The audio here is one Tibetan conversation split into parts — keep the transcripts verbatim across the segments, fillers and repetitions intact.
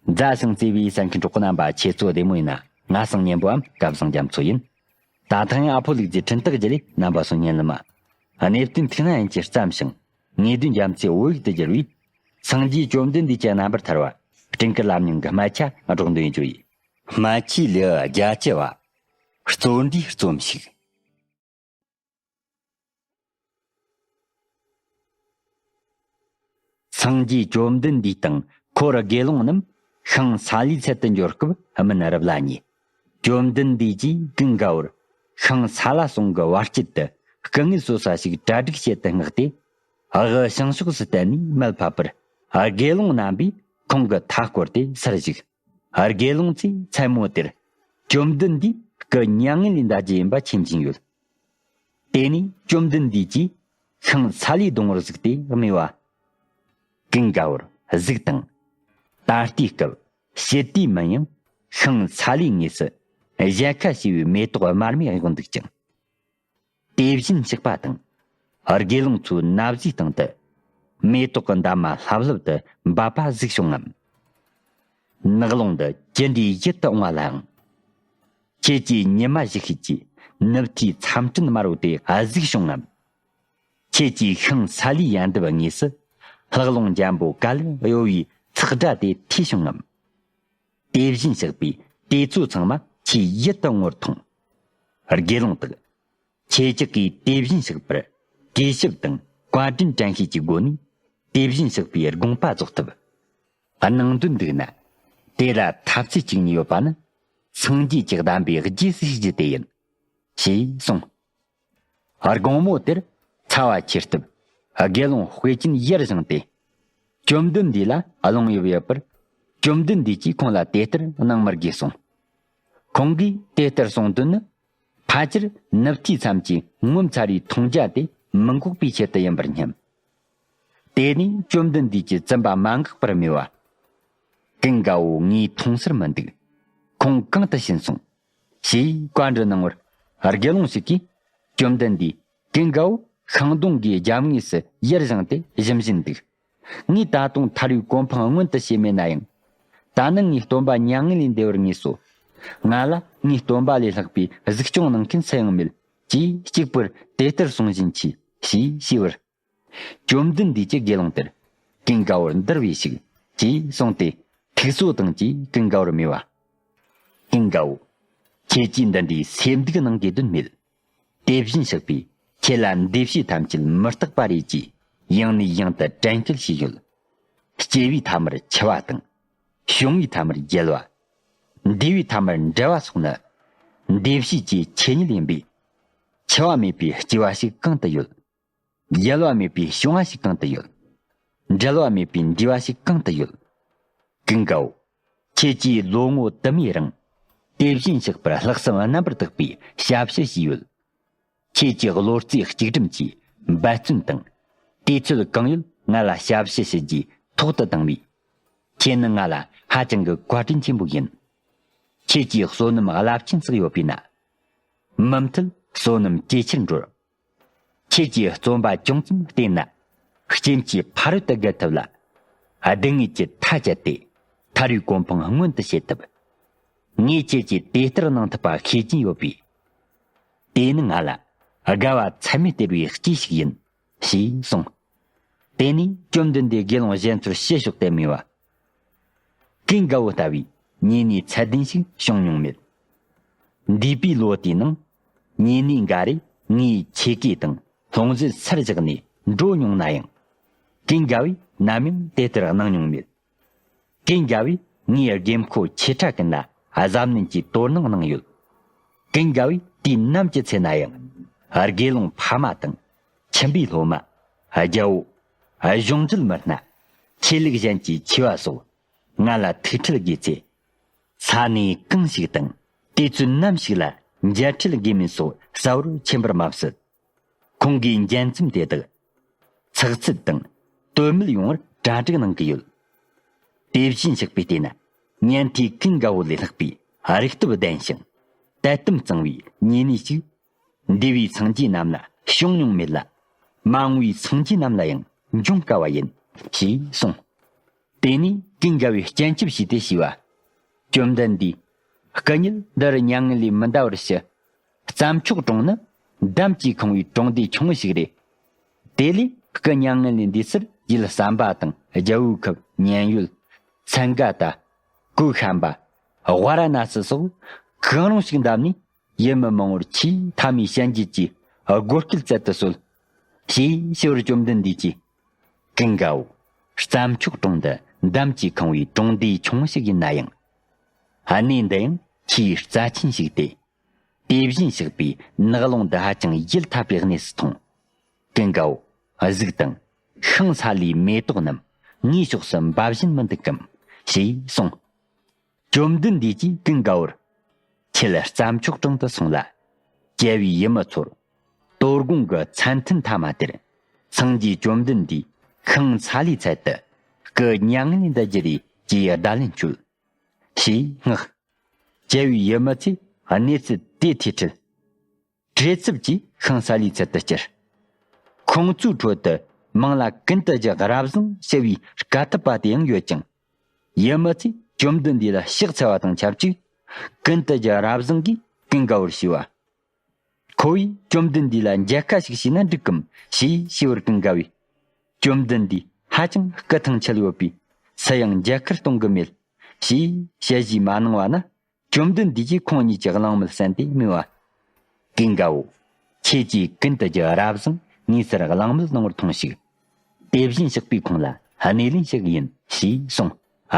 མཛའ་ཞིང་བརྩེ་བའི་གསན་མཁན་གྲོགས་པོ་རྣམ་པ་ཁྱེད་ཚོ་བདེ་མོ་ཡིན་ན། ང་སང་ཉན་པོའམ་སྐལ་བཟང་རྒྱ་མཚོ་ཡིན། ད་ཐེངས་ཨ་ཕོ་ལུག་རྫིའི་འཕྲིན་སྟེགས་བརྒྱུད་ལས་རྣམ་པ་ཚོ་ཉན་ལ་མ། གནས་བརྟན་ཐུགས་སྣང་ཡན་གྱིས་བརྩམས་ཤིང་། ངེས་དོན་རྒྱ་མཚོའི་བོད་ཡིག་ཏུ་བསྒྱུར་བའི། སངས་རྒྱས་བཅོམ་ལྡན་འདས་ཀྱི་རྣམ་པར་ཐར་བ། སྤྲིན་དཀར་ལམ་རྙིང་གི་སྨད་ཆ་སྒྲོག་འདོན་རྒྱུ་ཡིན། སྨད་ཆའི་ལེའུ་བརྒྱད་ཅུ་བ། བརྩོན་འགྲུས་རྩོམ་ཞིག་སངས་རྒྱས་བཅོམ་ལྡན་འདས་དང་འཁོར་དགེ་སློང་རྣམས་ཤིང་སཱ་ལུའི་ཚལ་དུ་འབྱོར་སྐབས་སྨན་རབ་ལ་ཉེ། བཅོམ་ལྡན་འདས་ཀྱིས་ཀུན་དགའ་བོར་ཤིང་སཱ་ལ་ཟུང་གི་བར་དཀྱིལ་དུ་སྐུ་ངལ་གསོ་ས་ཞིག་གྲ་སྒྲིག་བྱེད་དུ་མངགས་ཏེ། དབུ་བྱང་ཕྱོགས་སུ་བསྟན་ནས་མལ་ཕབ་པར། དགེ་སློང་རྣམ་པས་ཁོང་གི་མཐའ་བསྐོར་ཏེ་སར་བཞུགས། དགེ་སློང་ཚོས་མཚན་མོ་དེར་བཅོམ་ལྡན་འདས་སྐུ་མྱ་ངན་ལས་འདའ་རྒྱུ་ཡིན་པ་མཁྱེན་བཞིན་ཡོད། དེ་ནས་བཅོམ་ལྡན་འདས་ཀྱིས་ཤིང་སཱ་ལུའི་སྡོང་བོར་གཟིགས་ཏེ་སྨྲས་པ། ཀུན་དགའ་བོར་གཟིགས་དང་། ད་ལྟའི་སྐབས་ཞི་དུལ་མིན་ཡང་ཤིང་སཱ་ལུའི་ངོས་སུ་གཞལ་ཁ་ཕྱེ་བའི་མེ་ཏོག་དམར་མོ་གཡོགས་འདུག་ཅིང་། དེ་བཞིན་གཤེགས་པ་དང་། དགེ་སློང་ཚོའི་ན་བཟའི་སྟེང་དུ། མེ་ཏོག་གི་འདབ་མ་ལྷབ་ལྷུབ་ཏུ་འབབ་པ་གཟིགས་བྱུང་ངམ། ནགས་ཀློང་འདི་ཇི་འདྲའི་ཡིད་དུ་འོང་བ་ལའང་། ཁྱེད་ཀྱིས་ཉི་མ་བཞི་ཤུད་ཀྱི་ནུབ་མཐའི་མཚམས་སྤྲིན་དམར་བོ་དེ་གཟིགས་བྱུང་ངམ། ཁྱེད་ཀྱིས་ཤིང་སཱ་ལུའི་ཡལ་འདབ་ངོས་སུ་ལྷགས་རླུང་འཇམ་པོ་ག་ལེར་གཡོ་བའི་ཚག་སྒྲ་དེ་ཐོས་བྱུང་ངམ། དེ་བཞིན་གཤེགས་པས་དེ་ཚོ་ཚང་མ་ཁྱེད་ཡིད་དུ་འོང་བར་མཐོང་། དགེ་སློང་དག་ཁྱེད་ཅག་གིས་དེ་བཞིན་གཤེགས་པར་གུས་ཞབས་དང་བཀའ་དྲིན་དྲན་ཤེས་ཀྱི་སྒོ་ནས་དེ་བཞིན་གཤེགས་པའི་དགོངས་པ་རྫོགས་ཐུབ། སྣང་དོན་འདུག་ན། དེ་ལ་ཐབས་ཚུལ་གཅིག་ཉིད་ཡོད་པ་ནི། སངས་རྒྱས་ཀྱི་གདམས་པའི་རྗེས་སུ་ཞུགས་རྒྱུ་དེ་ཡིན། ཞེས་གསུངས། དགོང་མོ་དེར་ཚ་བ་ཆེར་བཏབ། དགེ་སློང་དཔེ་ཅན་ཡར་བཞེངས་ཏེ། བཅོམ་ལྡན་འདས་ལ་སློང་ཡོད་ཡོད་པར། བཅོམ་ལྡན་འདས་ཀྱིས་ཁོང་ལ་དེ་ལྟར་གནང་མི་དགོས་གསུངས། ཁོང་གིས་དེ་ལྟར་གསུངས་དོན་ནི། ཕལ་ཆེར་ནུབ་མཐའི་མཚམས་ཀྱི་ངོ་མཚར་བའི་མཐོང་རྒྱ་དེ་མི་འགོག་པའི་ཆེད་དུ་ཡིན་པར་སྙམ། དེ་ནས་བཅོམ་ལྡན་འདས་ཀྱིས་བཙུན་པ་མ་འགགས་པར་སྨྲས་པ། ཀུན་དགའ་བོ་ངས་མཐོང་སར་མི་འདུག་ཁོང་གང་དུ་ཕྱིན་སོང་། ཞེས་བཀའ་འདྲི་གནང་བར། དགེ་སློང་ཞིག་གིས། བཅོམ་ལྡན་འདས། ཀུན་དགའ་བོ་ཤིང་སྡོང་གི་རྒྱབ་ངོས་སུ་ཡར་བཞེངས་ཏེ་ཞིམ་བཞིན་འདུག་ངས་ད་དུང་ཐར་བའི་གོ་འཕང་མངོན་དུ་བྱས་མེད་ན་ཡང་། ད་ནི་ངའི་སྟོན་པ་མྱ་ངན་ལས་འདས་པར་ངེས་སོ། ང་ལ་ངའི་སྟོན་པ་ལས་ལྷག་པའི་གཟིགས་སྐྱོང་གནང་མཁན་སུ་ཡང་མེད། ཅེས་གཅིག་པུར་དེ་ལྟར་གསུང་བཞིན་མཆིས། ཞེས་ཞུས་པར། བཅོམ་ལྡན་འདས་ཀྱིས་དགེ་སློང་དེར། ཀུན་དགའ་བོར་འདུལ་བས་ཤིག་ཅེས་གསུངས་ཏེ། ཐུགས་གསོ་དང་བཅས་ཀུན་དགའ་བོར་སྨྲས་པ། ཀུན་དགའ་བོ། ཁྱེད་ཀྱིས་འདི་འདྲའི་སེམས་སྡུག་གནང་དགོས་དོན་མེད། དེ་བཞིན་གཤེགས་པས་ཁྱེད་ལ་འདུས་བྱས་ཐམས་ཅད་མི་རྟག་པ་རེད་ཅེས་ཡང་ནས་ཡང་དུ་དྲན་སྐུལ་བྱས་ཡོད། སྐྱེ་བའི་མཐའ་མར་འཆི་བ་དང་། བྱུང་བའི་མཐའ་མར་རྒྱལ་བ། འདས་པའི་མཐའ་མར་འབྲལ་བ་སོགས་ནི། འདུས་བྱས་ཀྱི་ཆོས་ཉིད་ཡིན་པས། འཆི་བ་མེད་པའི་སྐྱེ་བ་ཞིག་གང་དུ་ཡོད། རྒྱལ་བ་མེད་པའི་བྱུང་བ་ཞིག་གང་དུ་ཡོད། འབྲལ་བ་མེད་པའི་འདས་པ་ཞིག་གང་དུ་ཡོད། ཀུན་དགའ་བོ། ཁྱེད་ཀྱིས་ལོ་ངོ་དུ་མའི་རིང་། དེ་བཞིན་གཤེགས་པར་ལྷག་བསམ་རྣམ་པར་དག་པའི་ཞབས་ཕྱི་བྱས་ཡོད། ཁྱེད་ཀྱི་བློ་རྩེ་གཅིག་སྒྲིམ་གྱིས་འབད་བརྩོན་དང་། དུས་ཚོད་གང་ཡོད་ང་ལ་ཞབས་ཕྱི་ཞུ་རྒྱུའི་ཐོག་ཏུ་བཏང་བས། ཁྱེད་ནི་ང་ལ་ཧ་ཅང་གི་བཀའ་དྲིན་ཆེན་པོ་ཡིན། ཁྱེད་ཀྱིས་བསོད་ནམས་རླབས་ཆེན་བསགས་ཡོད་པས་ན། མུ་མཐུད་བསོད་ནམས་ཇེ་ཆེར་འགྲོ། ཁྱེད་ཀྱིས་བརྩོན་པ་ཅུང་ཙམ་བསྟེན་ན། སྐྱེ་འཆི་ཕ་རོལ་ཏུ་བརྒལ་ཐུབ་ལ། སྡུག་བསྔལ་གྱི་མཐའ་བཅད་དེ། ཐར་བའི་གོ་འཕང་མངོན་དུ་བྱེད་ཐུབ། ངས་ཁྱེད་ཀྱིས་དེ་ལྟར་གནང་ཐུབ་པ་ཤེས་ཀྱིན་ཡོད་པས། དེ་ནི་ང་ལ་དགའ་བ་ཚད་མེད་སྟེར་བའི་སྐྱེས་ཤིག་ཡིན། ཞེས་གསུངས། དེ་ནས་བཅོམ་ལྡན་འདས་དགེ་སློང་གཞན་ཚོར་ཕྱི་ཕྱོགས་ཏེ་སྨྲས་པ། ཀུན་དགའ་བོ་ལྟ་བུའི་ཉེ་གནས་ཚད་ལྡན་ཞིག་བྱུང་མྱོང་མེད། འདས་པའི་ལོ་དེའི་ནང་ཉེ་གནས་འགའ་རེས་ངའི་ཆས་གོས་དང་ལྷུང་བཟེད་སར་བཞག་ནས་འགྲོ་མྱོང་ན་ཡང་། ཀུན་དགའ་བོས་ནམ་ཡང་དེ་ལྟར་གནང་མྱོང་མེད། ཀུན་དགའ་བོས་ངའི་དགོས་མཁོ་ཆེ་ཕྲ་ཀུན་ལ་གཟབ་ནན་གྱིས་དོ་སྣང་གནང་ཡོད། ཀུན་དགའ་བོས་དུས་ནམ་གྱི་ཚེ་ན་ཡང་། དགེ་སློང་ཕ་མ་དང་། ཁྱིམ་པའི་སློབ་མ། རྒྱལ་པོ། གཞུང་འབྲེལ་མི་སྣ། ཆོས་ལུགས་གཞན་གྱི་ཆེ་བ་སོགས་ང་ལ་ཐུགས་ཁྲལ་དགོས་ཚེ། ས་གནས་གང་ཞིག་དང་དུས་ཚོད་ནམ་ཞིག་ལ་མཇལ་འཕྲད་དགོས་མིན་སོགས་གསལ་བོར་མཁྱེན་པར་མ་ཟད། ཁོང་གིས་འགྲན་རྩོད་དེ་དག་ཚགས་ཚུད་དང་དོན་མེད་ཡོང་བར་གྲ་སྒྲིག་གནང་གི་ཡོད། དེ་བཞིན་གཤེགས་པས་བལྟས་ན་ཉན་ཐོས་ཀུན་དགའ་བོ་ལས་ལྷག་པའི་རིག་སྟོབས་ལྡན་ཞིང་དད་གཏམ་གཙང་བའི་ཉེ་གནས་ཤིག་འདས་པའི་སངས་རྒྱས་རྣམས་ལ་བྱུང་མྱོང་མེད་ལ། མ་འོངས་པའི་སངས་རྒྱས་རྣམས་ལ་ཡང་འབྱུང་དཀའ་བ་ཡིན། ཞེས་གསུངས། དེ་ནས་ ཀུན་དགའ་བོས་སྤྱན་ཆབ་བྱས་ཏེ་ཞུས་པ། བཅོམ་ལྡན་འདས། སྐུ་ཉིད་འདི་རུ་མྱ་ངན་ལས་མི་འདའ་བར་ཞུ། རྩྭ་མཆོག་གྲོང་ནི་འདམ་གྱིས་ཁེངས་པའི་གྲོང་སྡེ་ཆུང་ངུ་ཞིག་རེད། དེ་ལས་སྐུ་མྱ་ངན་ལས་འདས་སར་ཡུལ་ཟམ་པ་དང་རྒྱལ་པོའི་ཁབ་མཉན་ཡོད། ཚན་ག་ཏ། ཀོ་ཤམ་པ། ཝཱ་ར་ཎ་སི་སོགས་གང་རུང་ཞིག་འདམས་ནས། ཡུལ་མི་མང་བོར་ཆེས་མཐའ་མའི་ཞལ་འབྱེད་ཀྱི་སྒོ་སྐལ་བསྩལ་དུ་གསོལ། ཞེས་ཞུ་བར་བཅོམ་ལྡན་འདས་ཀྱིས། ཀུན་དགའ་བོ། རྩྭ་མཆོག་གྲོང་འདི་འདམ་གྱིས་ཁེངས་པའི་གྲོང་སྡེ་ཆུང་ཞིག་ཡིན་ན་ཡང་། གནས་འདི་ཡང་ཆེས་རྩ་ཆེན་ཞིག་སྟེ། དེ་བཞིན་གཤེགས་པའི་ནགས་ཀློང་འདི་ཧ་ཅང་ཡིད་འཐད་པའི་གནས་སུ་མཐོང་། ཀུན་དགའ་བོ། གཟིགས་དང་། ཤིང་ས་ལའི་མེ་ཏོག་རྣམས་ངའི་ཕྱོགས་སུ་འབབ་བཞིན་མི་འདུག་གམ། ཞེས་གསུངས། བཅོམ་ལྡན་འདས་ཀྱིས་ཀུན་དགའ་བོར། ཁྱེད་རྩྭ་མཆོག་གྲོང་དུ་སོང་ལ། རྒྱལ་བའི་ཡུལ་མི་ཚོར། དོ་དགོང་གི་མཚན་མཐུན་ཐ་མ་དེར། སངས་རྒྱས་བཅོམ་ལྡན་འདས་ཤིང་ས་ལའི་ཚལ་དུ། སྐུ་མྱ་ངན་ལས་འདའ་རྒྱུ་རེད་ཅེས་བརྡ་ལན་བཅོལ། ཞེས་བསྔགས། རྒྱལ་བའི་ཡུལ་མི་ཚོས་གནས་ཚུལ་དེ་ཐོས་འཕྲལ། བྲེལ་འཚུབ་ཀྱིས་ཤིང་ས་ལའི་ཚལ་དུ་བསྐྱལ། ཁོང་ཚོའི་ཁྲོད་དུ་མིང་ལ་ཀུན་ཏུ་རྒྱུ་རབ་བཟང་ཞེས་པའི་དཀའ་ཐུབ་པ་དེ་ཡང་ཡོད་ཅིང་། ཡུལ་མི་ཚོས་བཅོམ་ལྡན་འདས་ལ་ཕྱག་འཚལ་བ་དང་ཆབས་ཅིག་ཀུན་ཏུ་རྒྱུ་རབ་བཟང་གིས་ཀུན་དགའ་བོར་ཞུས་པ། ཁོ་བོས་བཅོམ་ལྡན་འདས་ལ་མཇལ་ཁ་ཞིག་བྱས་ན་འགྲིག་གམ་ཞེས་ཞུས་པར་ཀུན་དགའ་བོས། བཅོམ་ལྡན་འདས་ཧ་ཅང་སྐུ་ཐང་ཆད་ཡོད་པས་སུ་ཡང་མཇལ་ཁར་གཏོང་གི་མེད། ཞེས་དཔྱད་གཞིགས་མ་གནང་བ་ན། བཅོམ་ལྡན་འདས་ཀྱིས་ཁོང་གཉིས་ཀྱི་གླེང་མོལ་གསན་ཏེ་སྨྲས་པ། ཀུན་དགའ་བོ། ཁྱེད་ཀྱིས་ཀུན་ཏུ་རྒྱུ་རབ་བཟང་ངའི་སར་གླེང་མོལ་གནང་བར་ཐོངས་ཤིག་དེ་བཞིན་གཤེགས་པས་ཁོང་ལ་སྣེ་ལེན་ཞུ་གི་ཡིན་ཞེས་གསུངས།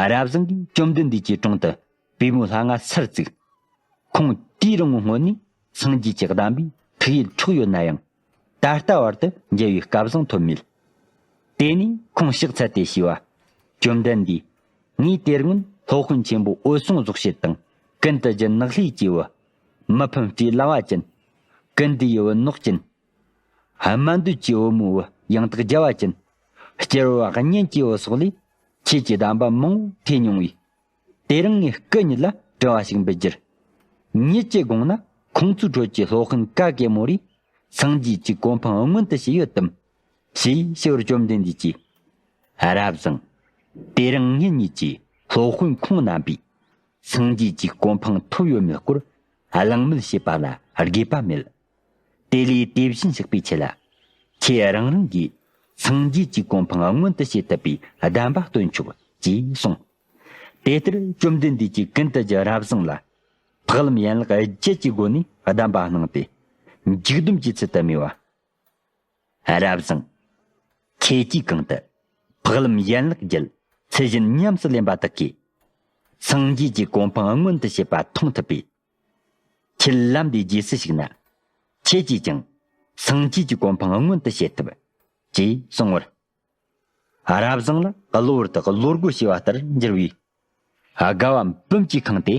རབ་བཟང་གིས་བཅོམ་ལྡན་འདས་ཀྱི་དྲུང་དུ་པུས་མོ་ལྷ་ང་སར་བཙུགས། ཁོང་དུས་རིང་བོའི་སྔོན་ནས་སངས་རྒྱས་ཀྱི་གདམས་པའི་ཐུགས་ཡིད་འཕྲོག་ཡོད་ན་ཡང་། ད་ལྟ་བར་དུ་མཇལ་བའི་སྐལ་བཟང་ཐོབ་མེད། དེ་ནས་ཁོང་ཕྱག་འཚལ་ཏེ་ཞུས་པ། བཅོམ་ལྡན་འདས། ངས་དེ་སྔོན་སློབ་དཔོན་ཆེན་པོ་འོད་སྲུང་རྫོགས་བྱེད་དང་། ཀུན་ཏུ་རྒྱུ་ནགས་ལྷས་ཀྱི་བུ། མི་ཕམ་སྤྲེའུ་ལ་བ་ཅན། ཀུན་ཏུ་ཡི་བུ་ནོག་ཅན། དམར་འདོད་ཀྱི་བུ་མོའི་བུ་ཡང་དག་རྒྱལ་བ་ཅན། སྐྱེ་བོ་གཉེན་གྱི་བུ་སོགས་ལས་ཁྱེད་ཀྱི་གདམས་པ་མང་བོ་ཐོས་མྱོང་བས། དེ་རིང་ངས་སྐུ་ཉིད་ལ་དྲི་བ་ཞིག་འབུལ་རྒྱུར། ཉིད་ཀྱི་དགོངས་ན་ཁོང་ཚོའི་ཁྲོད་ཀྱི་སློབ་དཔོན་ག་གེ་མོ་རས་སངས་རྒྱས་ཀྱི་གོ་འཕང་མངོན་དུ་བྱས་ཡོད་དམ། ཞེས་ཞུ་བར་བཅོམ་ལྡན་འདས་ཀྱིས། རབ་བཟང་། དེ་རིང་ངེད་གཉིས་ཀྱིས་སློབ་དཔོན་ཁོང་རྣམ་པས་སངས་རྒྱས་ཀྱི་གོ་འཕང་ཐོབ་ཡོད་མེད་སྐོར་གླེང་མོལ་བྱེད་པ་ལ་དགོས་པ་མེད། དེ་ལས་དེ་བཞིན་གཤེགས་པས་ཁྱེད་ལ། ཁྱེད་རང་རང་གིས་སངས་རྒྱས་ཀྱི་གོ་འཕང་མངོན་དུ་བྱེད་ཐུབ་པའི་གདམས་པ་སྟོན་ཆོག་ཅེས་གསུངས། དེ་ལྟར་བཅོམ་ལྡན་འདས་ཀྱིས་ཀུན་ཏུ་རྒྱུ་རབ་བཟང་ལ། འཕགས་ལམ་ཡན་ལག་བརྒྱད་ཀྱི་སྒོ་ནས་གདམས་པ་གནང་སྟེ། འཇིགས་སྡོམ་གྱི་ཚུལ་དུ་སྨྲས་པ། རབ་བཟང་། ཁྱེད་ཀྱིས་གང་དུ། འཕགས་ལམ་ཡན་ལག་བརྒྱད་ཚུལ་བཞིན་ཉམས་སུ་ལེན་པ་དག་གིས། སངས་རྒྱས་ཀྱི་གོ་འཕང་མངོན་དུ་བྱེད་པ་མཐོང་ཐུབ་པས། ཁྱེད་ལམ་འདིའི་རྗེས་སུ་ཞུགས་ན། ཁྱེད་ཀྱིས་ཀྱང་སངས་རྒྱས་ཀྱི་གོ་འཕང་མངོན་དུ་བྱེད་ཐུབ། ཅེས་གསུངས་པར། རབ་བཟང་ལ་གློ་བུར་དུ་གློ་རྒོལ་བྱས་པ་ལྟར་འགྱུར་བས། དགའ་བ་འབུམ་གྱིས་ཁེངས་ཏེ།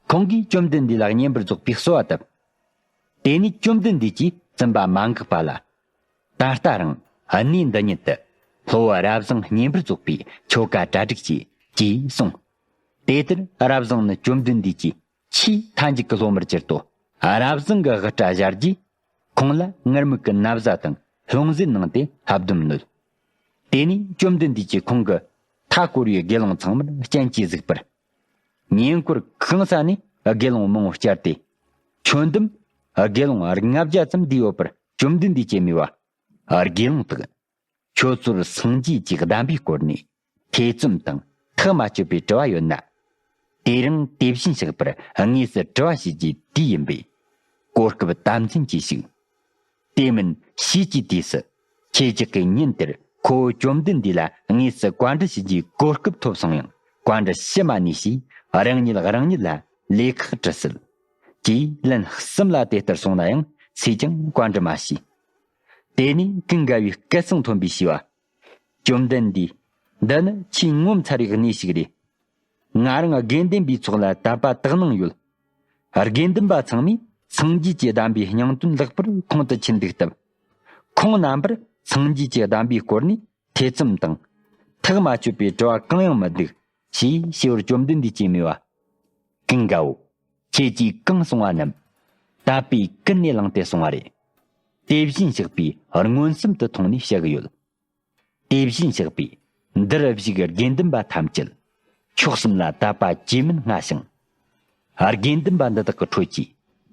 ཁོང་གིས་བཅོམ་ལྡན་འདས་ལ་བསྙེན་པར་རྫོགས་པའི་གསོལ་བ་བཏབ། དེ་ནས་བཅོམ་ལྡན་འདས་ཀྱིས་བཙུན་པ་མ་འགགས་པ་ལ། ད་ལྟ་རང་གནས་འདི་ཉིད་དུ་སློབ་བུ་རབ་བཟང་བསྙེན་པར་རྫོགས་པའི་ཆོ་ག་གྲ་སྒྲིག་བྱོས། ཅེས་གསུངས། དེ་ལྟར་རབ་བཟང་ནི་བཅོམ་ལྡན་འདས་ཀྱི་ཆེས་མཐའ་མཇུག་གི་སློབ་མར་གྱུར་ཏོ། རབ་བཟང་གི་དབུ་སྐྲ་བཞར་རྗེས། ཁོང་ལ་ངུར་སྨྲིག་གི་ན་བཟའ་དང་ལྷུང་བཟེད་གནང་སྟེ་ལྷ་སྡོམ་ནོད། དེ་ནས་བཅོམ་ལྡན་འདས་ཀྱིས་ཁོང་གི་མཐའ་བསྐོར་བའི་དགེ་སློང་ཚང་མར་སྤྱན་གྱིས་གཟིགས་པར། ཉེ་འཁོར་གང་ས་ནས་དགེ་སློང་མང་བོ་བཅར་ཏེ། ཁྱོན་བསྡོམས་དགེ་སློང་ལྔ་བརྒྱ་ཙམ་བསྡུས་ཡོད་པར་བཅོམ་ལྡན་འདས་ཀྱིས་སྨྲས་པ། དགེ་སློང་དག་ཁྱོད་ཚོར་སངས་རྒྱས་ཀྱི་གདམས་པའི་སྐོར་ནས་ཐེ་ཚོམ་དང་ཐག་མ་ཆོད་པའི་དྲི་བ་ཡོད་ན། དེ་རིང་དེ་བཞིན་གཤེགས་པར་དངོས་སུ་དྲི་བ་ཞུ་རྒྱུའི་དུས་ཡིན་པས། གོ་སྐབས་དམ་འཛིན་གྱིས་ཤིག་དེ་མིན་ཕྱིས་ཀྱི་དུས་སུ་ཁྱེད་ཅག་གིས་ཉིན་དེར་ཁོ་བོ་བཅོམ་ལྡན་འདས་ལ་དངོས་སུ་བཀའ་འདྲི་ཞུ་རྒྱུའི་གོ་སྐབས་ཐོབ་སོང་ཡང་བཀའ་འདྲི་ཞུ་མ་ནུས་ཞེས་རང་ཉིད་རང་ཉིད་ལ་ལས་ཁག་དཀྲི་སྲིད། ཅེས་ལན་གསུམ་ལ་དེ་ལྟར་གསུངས་ན་ཡང་སུས་ཀྱང་བཀའ་འདྲི་མ་བྱས། དེ་ནས་ཀུན་དགའ་བོས་སྐད་གསང་མཐོན་པོས་ཞུས་པ། བཅོམ་ལྡན་འདས། འདི་ནི་ཆེས་ངོ་མཚར་བའི་གནས་ཤིག་རེད། ང་རང་དགེ་འདུན་པའི་ཚོགས་ལ་དད་པ་དག་སྣང་ཡོད། དགེ་འདུན་པ་ཚང་མས་སངས་རྒྱས་ཀྱི་གདམས་པའི་སྙིང་དོན་ལེགས་པར་ཁོང་དུ་ཆུད་འདུག་སྟབས། ཁོང་རྣམ་པར་སངས་རྒྱས་ཀྱི་གདམས་པའི་སྐོར་ནས་ཐེ་ཚོམ་དང་། ཐག་མ་ཆོད་པའི་དྲི་བ་གང་ཡང་མི་འདུག་ཞེས་ཞུ་བར་བཅོམ་ལྡན་འདས་ཀྱིས་སྨྲས་པ། ཀུན་དགའ་བོ། ཁྱེད་ཀྱིས་གང་གསུང་བ་རྣམས། དད་པས་ཀུན་ནས་བླངས་ཏེ་གསུང་བ་རེད། དེ་བཞིན་གཤེགས་པས་མངོན་སུམ་དུ་མཐོང་ནས་བཤད་ཀྱི་ཡོད། དེ་བཞིན་གཤེགས་པས་འདིར་བཞུགས་དགེ་འདུན་པ་ཐམས་ཅད་ ཕྱོགས་གསུམ་ལ་དད་པ་ཇེ་སྨིན་སྔ་ཞིང་། དགེ་འདུན་པ་འདི་དག་གི་ཁྲོད་ཀྱི་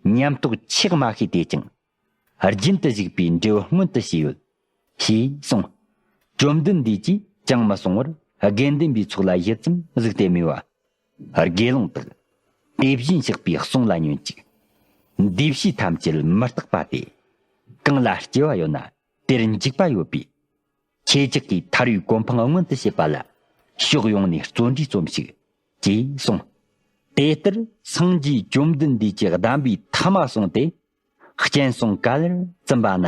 ཉམས་རྟོགས་ཆེས་དམའ་ཤོས་དེས་ཀྱང་རྒྱུན་དུ་བཞུགས་པའི་འབྲས་བུ་མངོན་དུ་བྱས་ཡོད། ཞེས་གསུངས། བཅོམ་ལྡན་འདས་ཀྱིས་ཅང་མི་གསུང་བར་དགེ་འདུན་པའི་ཚོགས་ལ་ཡུད་ཙམ་གཟིགས་ཏེ་སྨྲས་པ། དགེ་སློང་དག། དེ་བཞིན་གཤེགས་པའི་གསུང་ལ་ཉོན་ཅིག། འདུས་བྱས་ཐམས་ཅད་མི་རྟག་པ་སྟེ། གང་ལ་སྐྱེ་བ་ཡོད་ན་དེར་འཇིག་པ་ཡོད་པས། ཁྱེད་ཅག་གིས་ཐར་བའི་གོ་འཕང་མངོན་དུ་བྱེད་པ་ལ་ཕྱོགས་ཡོངས་ནས་བརྩོན་འགྲུས་རྩོམས་ཤིག། ཅེས་གསུངས། དེ་ལྟར་སངས་རྒྱས་བཅོམ་ལྡན་འདས་ཀྱི་གདམས་པའི་ཐ་མ་གསུངས་ཏེ། སྤྱན་ཟུང་ག་ལེར་བཙུམས་པ་ན།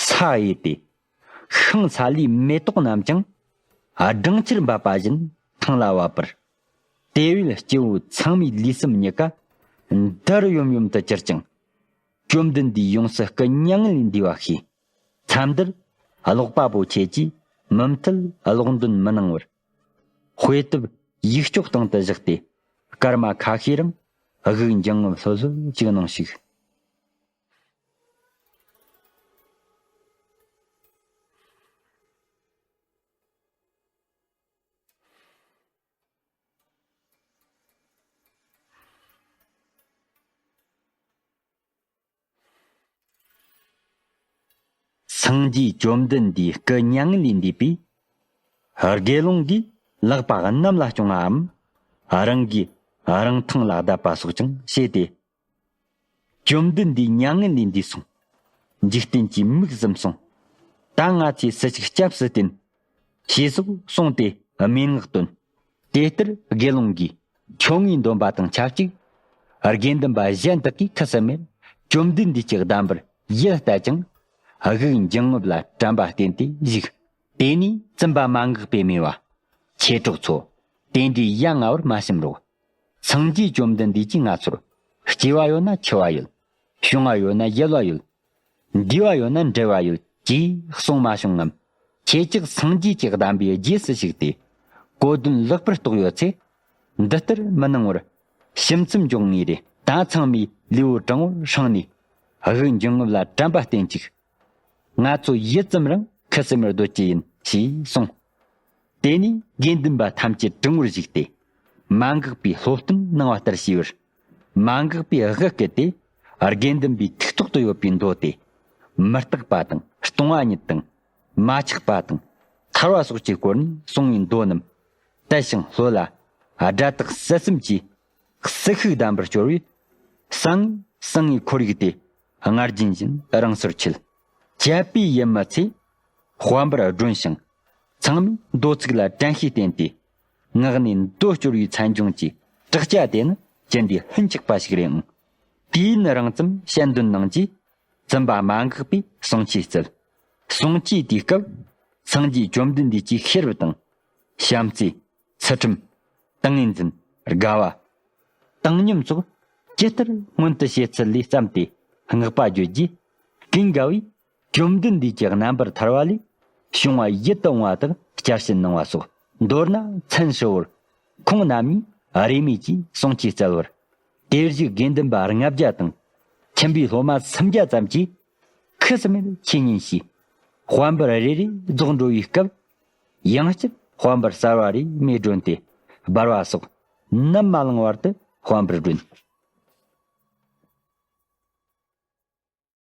ས་གཡོས་ཏེ། ཤིང་ས་ལུས་མེ་ཏོག་རྣམས་ཀྱང་སྦྲང་ཆར་འབབ་པ་བཞིན་ཐང་ལ་བབས་པར། དེ་བས་སྐྱེ་བོ་ཚང་མའི་ལུས་སེམས་གཉིས་ཀ་འདར་ཡོམ་ཡོམ་དུ་གྱུར་ཅིང་། བཅོམ་ལྡན་འདས་ཡོངས་སུ་སྐུ་མྱ་ངན་ལས་འདས་པ་ཤེས། མཚམས་འདིར་ཀློག་པ་པོ་ཁྱེད་ཀྱིས་མུ་མཐུད་ཀློག་འདོན་མི་གནང་བར། དཔེ་དེབ་ཡིག་སྐྱོག་སྟེང་དུ་བཞག་སྟེ། སྐར་མ་ཁ་ཤས་རིང་དབུགས་འབྱིན་རྔུབ་ལྷོད་ལྷོད་ཅིག་གནང་ཞིག། སངས་རྒྱས་བཅོམ་ལྡན་འདས་སྐུ་མྱ་ངན་ལས་འདས་པས། དགེ་སློང་གིས་ལག་པ་གནམ་ལ་བརྐྱང་བའམ། རང་གིས་རང་ཐང་ལ་བརྡབ་པ་སོགས་ཀྱང་བྱས་ཏེ། བཅོམ་ལྡན་འདས་མྱ་ངན་ལས་འདས་སོང་། འཇིག་རྟེན་གྱི་མིག་ཟུམ་སོང་། ད་ང་ཚོས་སུ་ཞིག་སྐྱབས་སུ་བསྟེན། ཞེས་སོགས་གསུངས་ཏེ་སྨྲེ་སྔགས་བཏོན། དེ་ལྟར་དགེ་སློང་གིས་ཆོ་ངེས་འདོན་པ་དང་ཆབས་ཅིག། དགེ་འདུན་པ་གཞན་དག་གིས་ཁུ་སིམ་མེར་བཅོམ་ལྡན་འདས་ཀྱི་གདམས་པར་ཡིད་གཏད་ཅིང་། དབུགས་འབྱིན་རྔུབ་ལ་དྲན་པ་བསྟེན་ཏེ་བཞུགས། དེ་ནས་བཙུན་པ་མ་འགགས་པས་སྨྲས་པ། ཁྱེད་གྲོགས་ཚོ། དེ་འདྲའི་ཡ་ང་བར་མ་བྱིན་རོགས། སངས་རྒྱས་བཅོམ་ལྡན་འདས་ཀྱིས་ང་ཚོར། སྐྱེ་བ་ཡོད་ན་འཆི་བ་ཡོད། བྱུང་བ་ཡོད་ན་ཡལ་བ་ཡོད། འདས་པ་ཡོད་ན་འབྲེལ་བ་ཡོད་ཅེས་གསུངས་མ་བྱུང་ངམ། ཁྱེད་ཅག་སངས་རྒྱས་ཀྱི་གདམས་པའི་རྗེས་སུ་ཞུགས་ཏེ། གོ་དོན་ལེགས་པར་རྟོགས་ཡོད་ཚེ། འདི་ལྟར་མི་སྣང་བར། ཞིམ་མཚམས་འཇོག་ངེས་རེད། ད་ཚང་མས་ལུས་པོ་དྲང་བོར་བསྲིངས་ནས། དབུགས་འབྱིན་རྔུབ་ལ་དྲན་པ་བསྟེན་ཅིག། ང་ཚོ་ཡུད་ཙམ་རིང་ཁུ་སིམ་མེར་སྡོད་ཀྱི་ཡིན་ཞེས་གསུངས། དེ་ནས་དགེ་འདུན་པ་ཐམས་ཅད་དྲང་བོར་བཞུགས་ཏེ། མ་འགགས་པའི་སློབ་སྟོན་གནང་བ་ལྟར་བྱས་པར། མ་འགགས་པའི་དབུ་བསྐུལ་ཏེ། དགེ་འདུན་པའི་ཐུགས་ཐོག་ཏུ་ཡོད་པའི་མདོ་སྟེ། མི་རྟག་པ་དང་སྟོང་པ་ཉིད་དང་། མ་ཆགས་པ་དང་། ཐར་བ་སོགས་ཀྱི་སྐོར་ནས་གསུངས་པའི་མདོ་རྣམས་དལ་ཞིང་ལྷོད་ལ། སྒྲ་དག་གསལ་གསུམ་གྱིས་ཟིལ་ཤུགས་ལྡན་པར་སྦྱོར་བས། གསང་གསང་བའི་ཁོར་ཡུག་དེ་སྔར་རྒྱུན་བཞིན་རིང་སར་འཁྱིལ། བཅད་པའི་ཡུལ་མི་ཚེ་དཔལ་འབར་སྒྲོན་ཞིང་། ཚང་མས་མདོ་ཚིག་ལ་དྲན་ཤེས་བསྟེན་ཏེ། ངག་ནས་མདོ་སྐྱོར་བའི་མཚན་ལྗོངས་ཀྱི་དྲག་ཆ་དེ་ནི་ཅི་འདྲའི་ལྷུན་ཆགས་པ་ཞིག་རེད་ཨང་། དུས་ཡུན་རིང་ཙམ་བཤད་འདོན་གནང་རྗེས། བཙུན་པ་མ་འགགས་པས་གསུང་ཆོས་བསྩལ། གསུང་ཆོས་དེའི་སྐབས། སངས་རྒྱས་བཅོམ་ལྡན་འདས་ཀྱིས་ཤེས་རབ་དང་། བྱམས་བརྩེ། ཚུལ་ཁྲིམས། ཏིང་ངེ་འཛིན། དགའ་བ། བཏང་སྙོམས་སོགས་ཇི་ལྟར་མངོན་དུ་བྱེད་ཚུལ་ལས་བརྩམས་ཏེ་བསྔགས་པ་བརྗོད་རྗེས། ཀུན་དགའ་བོས་བཅོམ་ལྡན་འདས་ཀྱི་རྣམ་པར་ཐར་བ་ལས་བྱུང་བ་ཡིད་དུ་འོང་བ་དག་བསྐྱར་བཤད་གནང་བ་སོགས། མདོར་ན་མཚན་ཧྲིལ་བོར་ཁོང་རྣམ་གཉིས་རེས་མོས་ཀྱིས་གསུང་ཆོས་སྩལ་བར། དེར་བཞུགས་དགེ་འདུན་པ་ལྔ་བརྒྱ་དང་། ཁྱིམ་པའི་སློབ་མ་སུམ་བརྒྱ་ཙམ་གྱིས་ཁུ་སིམ་མེར་ཆོས་ཉན་བྱས། དཔལ་འབར་རེ་རེ་རྫོགས་འགྲོ་བའི་སྐབས། ཡང་བསྐྱར་དཔལ་འབར་གསར་བ་རེ་མེ་སྒྲོན་ཏེ་འབར་བ་སོགས་ནམ་མ་ལངས་བར་དུ་དཔལ་འབར་སྒྲོན།